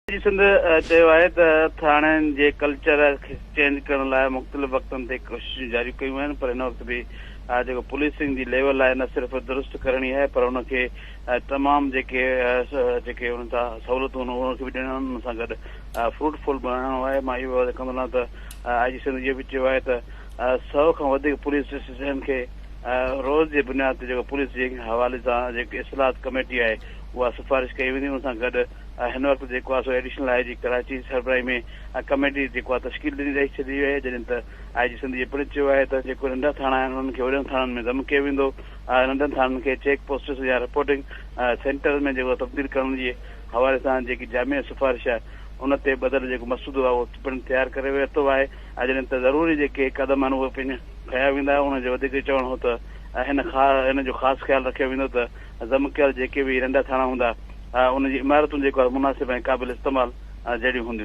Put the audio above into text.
جي سنڌ چيو آهي ته ٿاڻن جي ڪلچر کي چينج ڪرڻ لاء مختلف وقتن تي ڪوششون جاري ڪيون آهن پر هن وقت به جيڪو پوليسنگ جي ليول آهي نه صرف درست ڪرڻي آهي پر ان کي تمام جيڪي جيڪي انهن سان سهولتون آهن انهن کي به ڏيڻ ان سان گڏ فروٽ فل بڻائڻو آهي. مان اهو واضح ڪندو هلان ته آء جي سنڌ اهو به چيو آهي ته 100 کان وڌيڪ پوليس اسٽيشن کي روز جي بنياد تي جيڪو پوليس جي حوالي سان جيڪي اصلاحات ڪميٽي آهي اها سفارش ڪئي ويندي. ان سان گڏ هن وقت جيڪو آهي سو ايڊيشنل I جي ڪراچي جي سربراهي ۾ ڪميٽي جيڪو آهي تشڪيل ڏني ڏئي ڇڏي وئي آهي. جڏهن ته آء جي سنڌ اهو پڻ چيو آهي ته جيڪو ننڍا ٿاڻا آهن انهن کي وڏن ٿاڻن ۾ ضم ڪيو ويندو، ننڍن ٿاڻن کي چيڪ پوسٽس يا رپورٽنگ سينٽرز ۾ جيڪو تبديل ڪرڻ جي حوالي سان جيڪي جامع سفارش آهي ان تي ٻڌل جيڪو مسودو آهي اهو پڻ تيار ڪري ورتو آهي. جڏهن ته ضروري جيڪي قدم آهن اهي پڻ کنيا ويندا. ان جو وڌيڪ چوڻ هو ته هن جو خاص خيال رکيو ويندو ته ضم ڪيل جيڪي به ننڍا ٿاڻا هوندا ان جي عمارتون جيڪو آهي مناسب ۽ قابل استعمال جهڙيون هونديون.